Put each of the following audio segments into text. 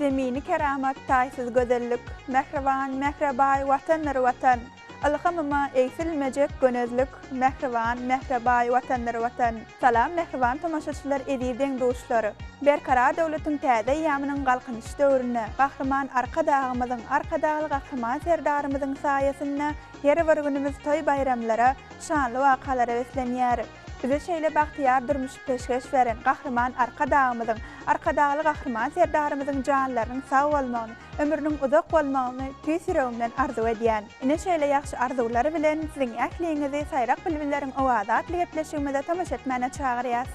Zemini keramat, taýsyz gözellik, Mähriban, mähre baý Watandyr Watan! Ylhamyma egsilmejek gönezlik, Mähriban, mähre baý Watandyr Watan! Salam mähriban tomaşaçylar eziz deň-duşlar! Berkarar döwletiň täze eýýamynyň Galkynyş döwründe Gahryman Arkadagymyzyň, Arkadagly Gahryman Serdarymyzyň saýasynda her bir günümiz toý-baýramlara, şanly wakalara beslenýär. Bize şeýle bagtyýar durmuşy peşgeş beren Gahryman Arkadagymyzyň, Arkadagly Gahryman Serdarymyzyň janlarynyň sag bolmagyny, ömrüniň uzak bolmagyny tüýs ýüregimden arzuw edýän. Ine şeýle ýagşy arzuwlar bilen siziň ähliňizi Saýrak bilbilleriň owazy atly gepleşigimize tomaşa etmäne çagyrýas.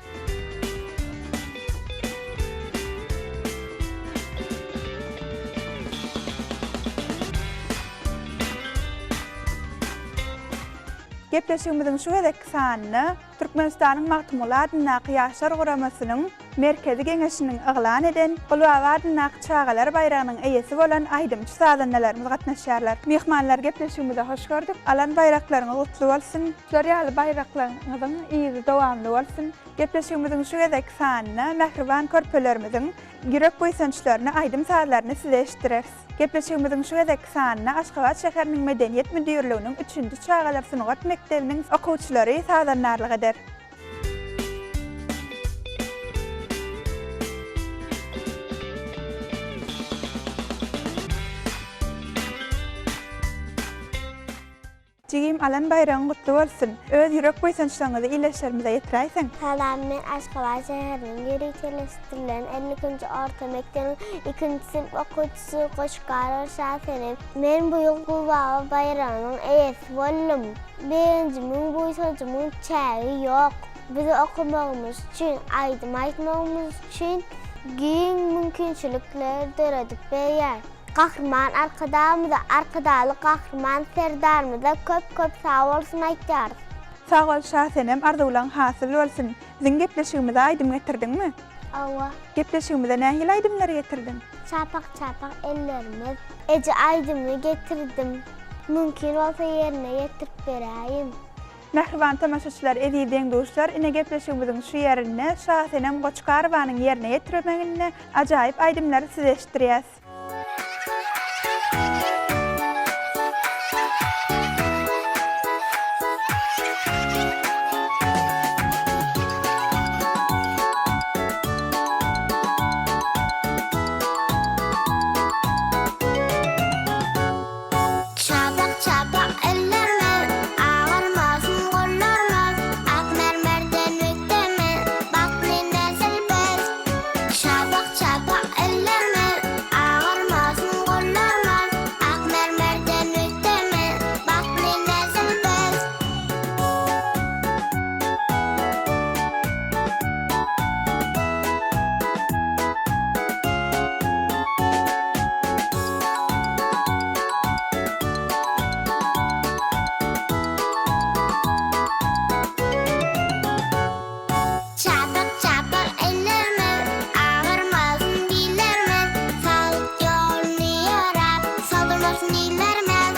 Gepleşigimiziň şu gezekki sanynda Türkmenistanyň Magtymguly adyndaky Ýaşlar guramasynyň Merkezi Geňeşiniň yglan eden Gulbaba adyndaky çagalar baýragynyň eýesi bolan aýdymçy-sazandalarymyz gatnaşýarlar. Myhmanlar gepleşigimize hoş gördük. Alan baýraklaryňyz gutly bolsun! Şular ýaly baýraklaryňyzyň yzy dowamly bolsun! Gepleşigimiziň şu gezekki sanynda mähriban körpelerimiziň ýürek buýsançlaryny, aýdym-sazlaryny size eşitdireris. Gepleşigimiziň şu gezekki sanynda Aşgabat şäheriniň Medeniýet müdirliginiň üçünji çagalar sungat mekdebiniň okuwçylary sazandarlyk eder. Jigim alan baýragyň gutly bolsun! Öz ýürek buýsançlaryňyzy ildeşlerimize ýetiräýseň! Salam men Aşgabat şäheriniň ýöriteleşdirilen 52-nji orta mekdebiniň ikinji synp okuwçysy Goşgarowa Şasenem. Men bu ýyl Gulbaba baýragynyň eýesi boldum. Begenjimiň buýsanjymyň çägi ýok. Bizi okamagymyz üçin, aýdym aýtmagymyz üçin giň mümkinçilikleri döredip berýär. Gahryman Arkadagymyza, Arkadagly Gahryman Serdarymyza köp-köp sag bolsun aýtýarys. Sag bol Şasenem arzuwlaň hasyl bolsun. Biziň gepleşigimize aýdym getirdiňmi? Hawa. Gepleşigimize nähili aýdymlary getirdiň? Çapak çapak ellerimiz. Eje aýdymyny getirdim. Mümkin bolsa ýerine ýetirip beräýiň. Mähriban tomaşaçylar, eziz deň-duşlar, ine gepleşigimiziň şu ýerinde Şasenem Goçgarowanyň ýerine ýetirmeginde ajaýyp aýdymlary size eşitdirýäs. Çapak çapak ellerimiz, agyrmasyn gollarymyz, Ak mermerden ötdemiz, bagtly nesil biz. Çapak çapak ellerimiz, agyrmasyn gollarymyz, Ak mermerden ötdemiz, bagtly nesil biz. Çapak çapak ellerimiz, agyrmasyn billerimiz, Saglyk ýoluny ýöräp, soldurmasyn illerimiz.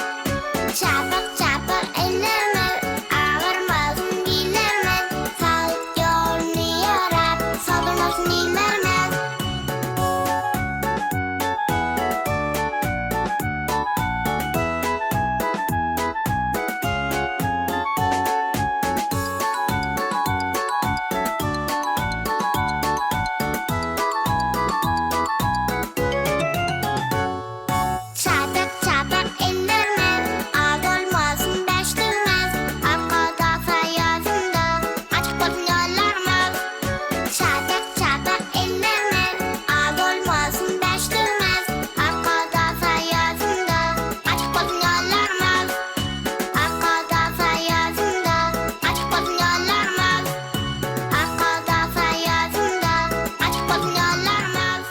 Çapak çapak ellerimiz, agyrmasyn billerimiz, Saglyk ýoluny ýöräp, soldurmasyn illerimiz. Çapak çapak ellerimiz, Az bolmasyn bäşligimiz, Arkadag saýasynda, Açyk bolsun ýollarymyz. Çapak çapak ellerimiz, Az bolmasyn bäşligimiz, Arkadag saýasynda, Açyk bolsun ýollarymyz. Arkadag saýasynda, Açyk bolsun ýollarymyz. Arkadag saýasynda, Açyk bolsun ýollarymyz.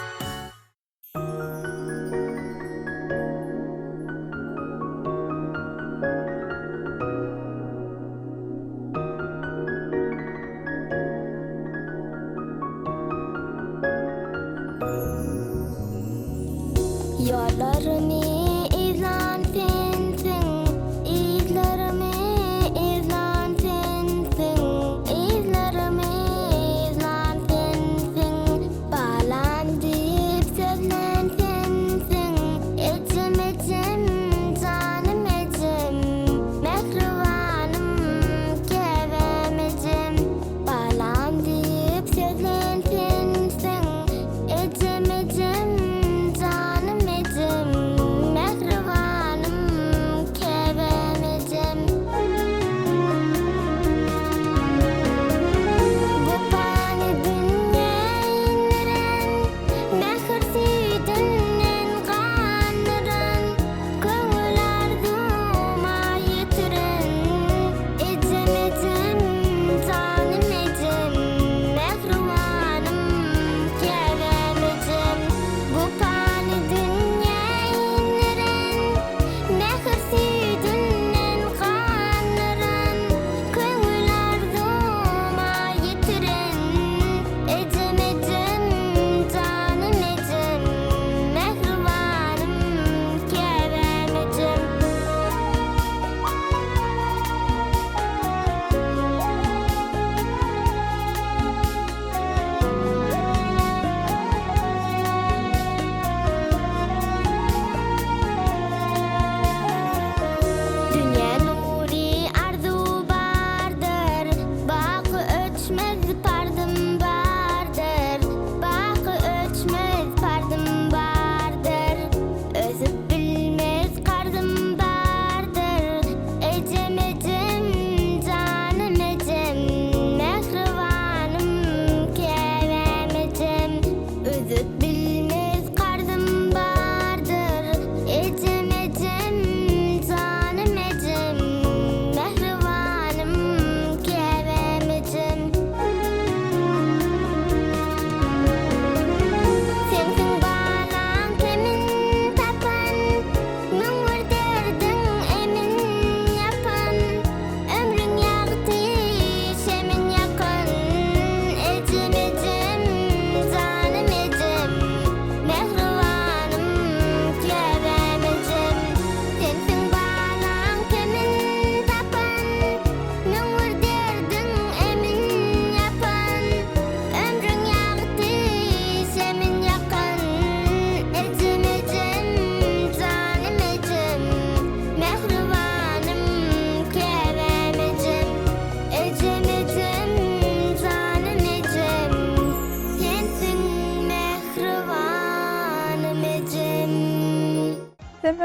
Ýollarymy yzlan sensiň, Yzlarymy yzlan sensiň, Yzlarymy yzlan sensiň, Balam diýip sözlän sensiň.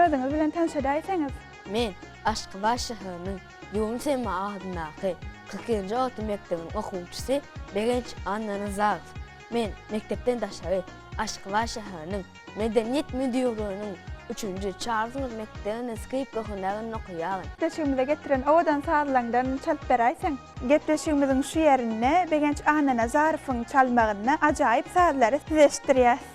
özüňiz bilen tanyş edäýseňiz? Men Aşgabat şäheriniň Ýunus Emre adyndaky 42-nji orta mekdebiniň okuwçysy Begenç Annanazarow. Men mekdepden daşary Aşgabat şäheriniň Medeniýet müdirliginiň üçünji çarysy mekdebinde skripka hünärini okaýaryn. Gepleşigimize getiren owadan sazlaňdan çalyp beräýseň. Gepleşigimiziň şu ýerinde Begenç Annanazarowyň çalmagynda ajaýyp sazlary size eşitdirýäs.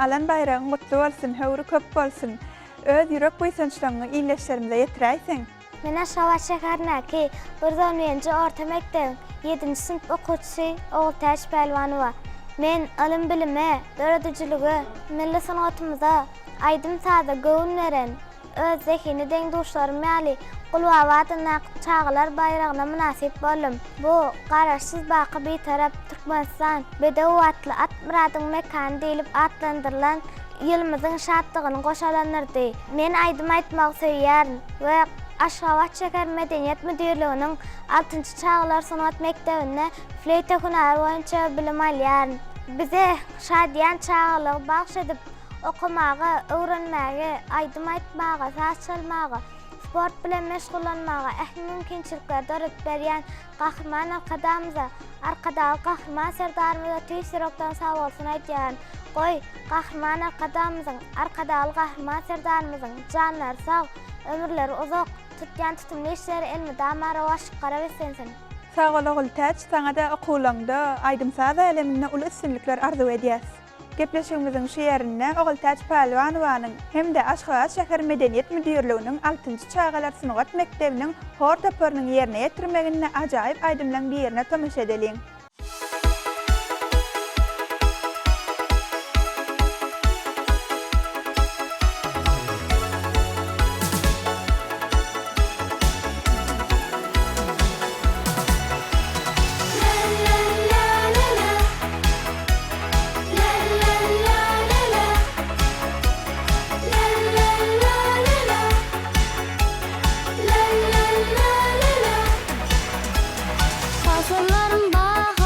alan baýragyň gutly bolsun, höwri köp bolsun. Öz ýürek buýsançlaryňy ildeşlerimize ýetiräýseň. Men Aşgabat şäherindäki 111-nji orta mekdebiň ýedinji synp okuwçysy Ogultäç Pälwanowa. Men ylym-bilime, döredijilige, milli sungatymyza, aýdym-saza göwün beren, öz zehinli deň-duşlarym ýaly Gulbaba adyndaky çagalar baýragyna mynasyp boldum. Bu, Garaşsyz, baky Bitarap Türkmenistan, bedew atly at myradyň mekany diýlip atlandyrylan ýylymyzyň şatlygyny goşalandyrdy. Men aýdym aýtmagy söýýärin we Aşgabat şäher medeniýet müdirliginiň altynjy çagalar sungat mekdebinde fleýta hünäri boýunça bilim alýaryn. Bize şadyýan çagalygy bagyş edip, okamaga, öwrenmäge, aýdym aýtmaga, saz çalmaga, sport bilen meşgullanmaga ähli mümkinçilikleri döredip berýän Gahryman Arkadagymyza, Arkadagly Gahryman Serdarymyza tüýs ýürekden sagbolsun aýdýaryn. Goý, Gahryman Arkadagymyzyň, Arkadagly Gahryman Serdarymyzyň janlary sag, ömürleri uzak, tutýan tutumly işleri elmydama rowaçlyklara beslensin! Sag bol Ogultäç, saňada okuwlaňda, aýdym-saz äleminde uly üstünlikler arzuw edýäs. Gepleşigimiziň şu ýerinde Ogultäç Pälwanowanyň hem-de Aşgabat şäher medeniýet müdirliginiň altynjy çagalar sungat mekdebiniň hor toparynyň ýerine ýetirmeginde ajaýyp aýdymlaň birine tomaşa edeliň. Pasyllaryň bahary.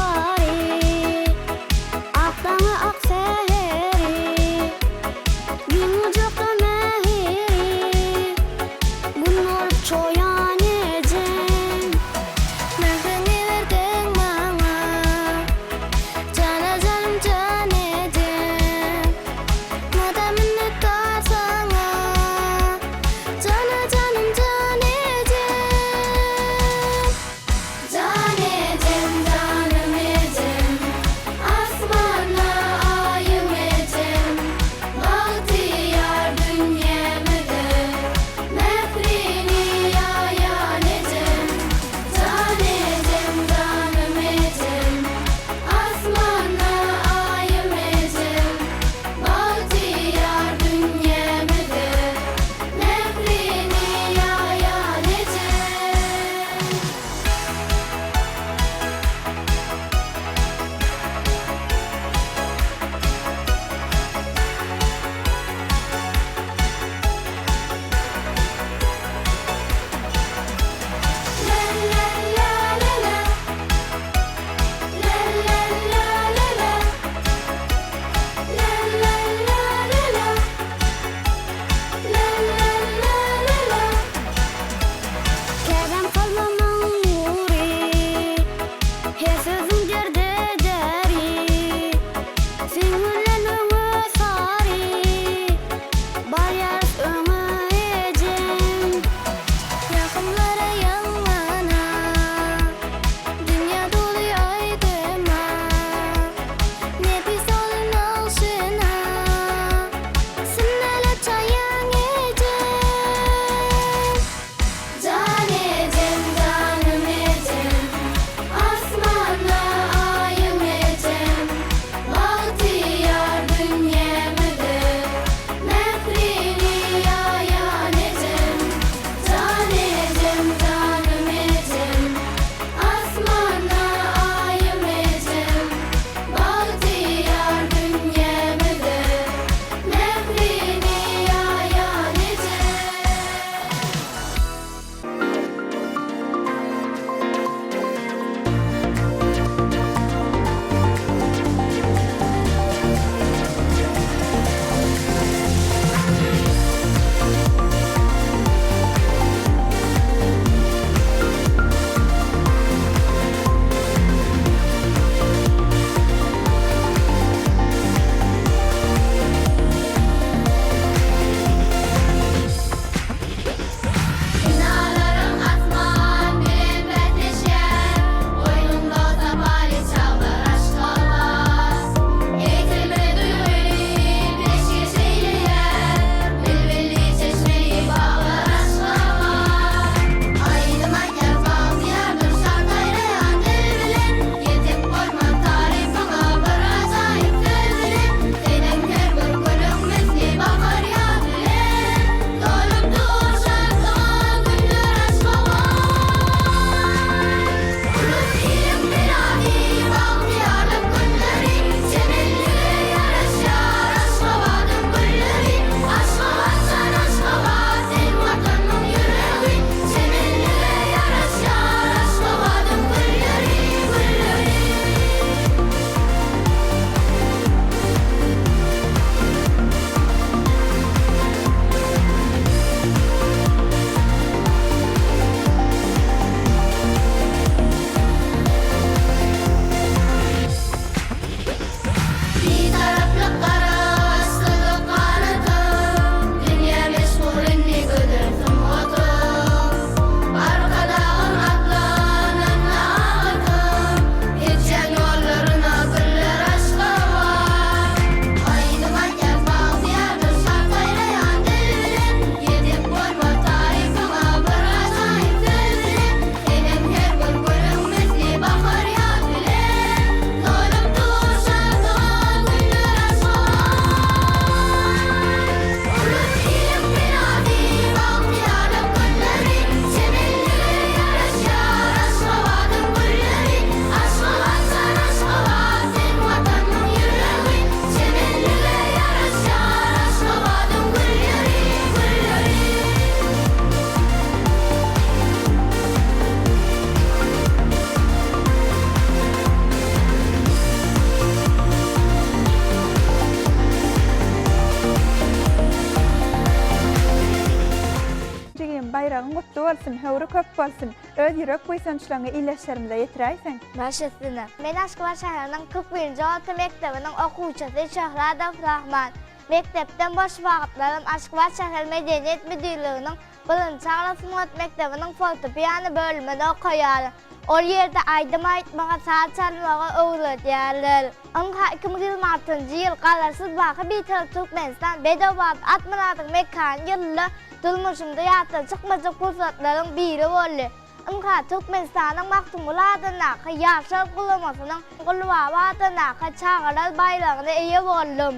bolsun, höwri köp bolsun! Öz ýürek buýsançlaryňy ildeşlerimize ýetiräýseň! Baş üstüne. Men Aşgabat şäheriniň 41-nji orta mekdebiniň okuwçysy Şöhradow Rahman. Mekdepden boş wagtlarym Aşgabat şäher medeniýet müdirliginiň birinji agyr sungat mekdebiniň fortepiano bölüminde okaýaryn. Ol ýerde aýdym aýtmagy, saz çalmagy öwredýärler. Ynha, 2026-njy ýyl Garaşsyz, baky Bitarap Türkmenistan bedew batly at myradyň mekany ýylynda durmuşymda ýatdan çykmajak pursatlaryň biri boldy. Ynha, Türkmenistanyň Magtymguly adyndaky Ýaşlar guramasynyň Gulbaba adyndaky çagalar baýragyna eýe boldum.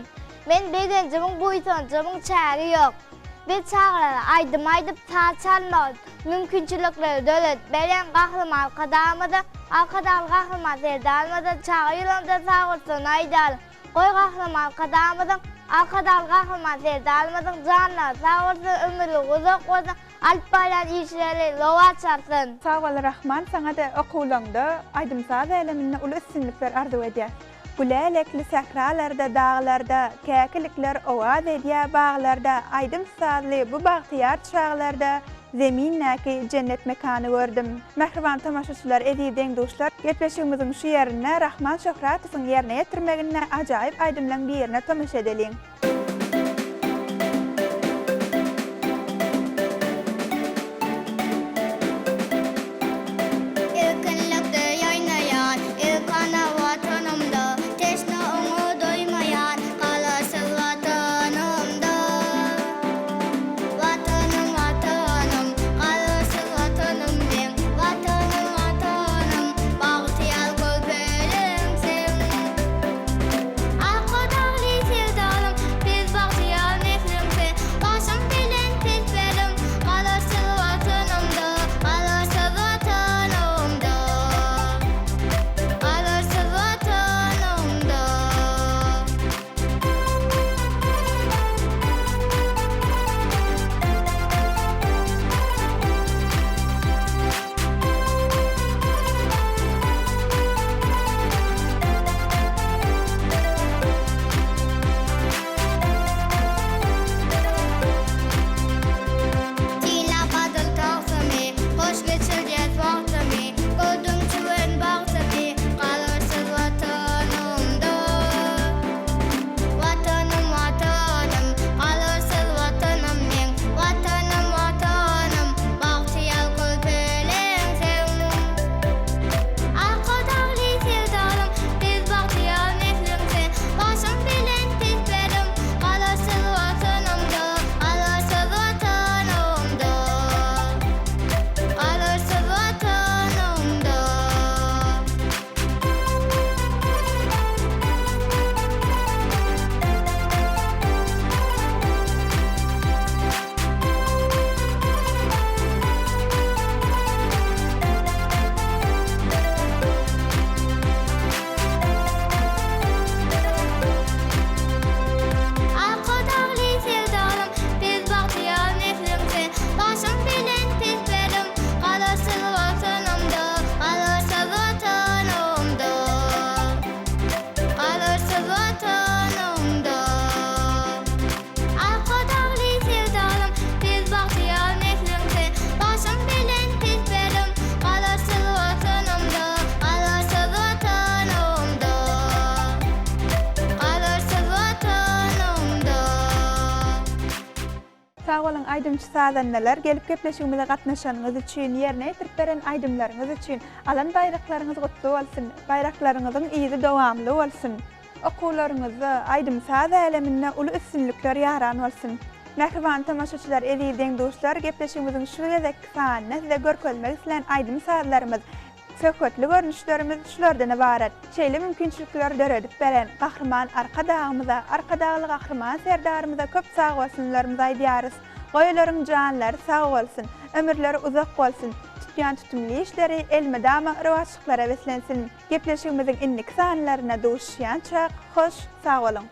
Men begenjimiň, buýsanjymyň çägi ýok. Biz çagalara aýdym aýdyp, saz çalmagy mümkinçilikleri döredip berýän Gahryman Arkadagymyza, Arkadagly Gahryman Serdarymyza çaga ýüregimizden sagbolsun aýdalyň. Goý Gahryman Arkadagymyzyň, Arkadagly Gahryman Serdarymyzyň janlary sag bolsun, ömürleri uzak bolsun, alyp barýan işleri rowaç alsyn! Sag bol Rahman saňada okuwlaňda aýdym-saz äleminde uly üstünlikler arzuw edýäs. Gülälekli sähralarda, daglarda, Käkilikler owaz edýär baglarda, Aýdym-sazly bu bagtyýar çaglarda Zemindäki jennet mekany gördüm. Mähriban tomaşaçylar, eziz deň-duşlar, gepleşigimiziň şu ýerinde Rahman Şöhratowyň ýerine ýetirmeginde ajaýyp aýdymlaň birine tomaşa edeliň. Erkinlikde ýaýnaýan erkana Watanymda, Teşne oňa doýmaýan Garaşsyz Watanymda. Watanym, Watanym, Garaşsyz Watanym meň, Watanym, Watanym, bagtyýar körpelim sen. Arkadagly Serdarym, biz bagtyýar nesliň sen, Başyň belent pesberim, Garaşsyz Watanymda, Garaşsyz Watanymda, Garaşsyz Watanymda. Synlap adyl tagtymy, Hoş geçirýäs wagtymy, Gördüm çüwen bagtymy, Garaşsyz Watanymda. Watanym, Watanym, Garaşsyz Watanym meň, Watanym, Watanym, Bagtyýar körpeleň sen. Arkadagly Serdarym, biz bagtyýar nesliň sen, Başyň belent pesberim, Garaşsyz Watanymda, Garaşsyz Watanymda, Garaşsyz Watanymda. Arkadagly Serdarym, biz bagtyýar nesliň sen, Başyň belent pesberim, Garaşsyz Watanymda, Garaşsyz Watanymda, Garaşsyz Watanymda. Arkadagly Serdarym, biz bagtyýar nesliň sen, Başyň belent pesberim, Garaşsyz Watanymda, Garaşsyz Watanymda, Garaşsyz Watanymda. Sag boluň aýdymçy-sazandalar, gelip gepleşigimize gatnaşanyňyz üçin, ýerine ýetirip beren aýdymlaryňyz üçin. Alan baýraklaryňyz gutly bolsun! Baýraklaryňyzyň yzy dowamly bolsun! Okuwlaryňyzda, aýdym-saz äleminde uly üstünlikler ýaran bolsun! Mähriban tomaşaçylar, eziz deň-duşlar, gepleşigimiziň şu gezekki sanynda size görkezmek islän aýdym-sazlarymyz, Söhbetli görnüşlerimiz şulardan ybarat. Şeýle mümkinçilikleri döredip beren Gahryman Arkadagymyza, Arkadagly Gahryman Serdarymyza köp sagbolsunlarymyzy aýdýarys. Goý olaryň janlary sag bolsun, ömürleri uzak bolsun, tutýan tutumly işleri elmydama rowaçlyklara beslensin. Gepleşigimiziň indiki sanlarynda duşuşýançak, hoş, sag boluň!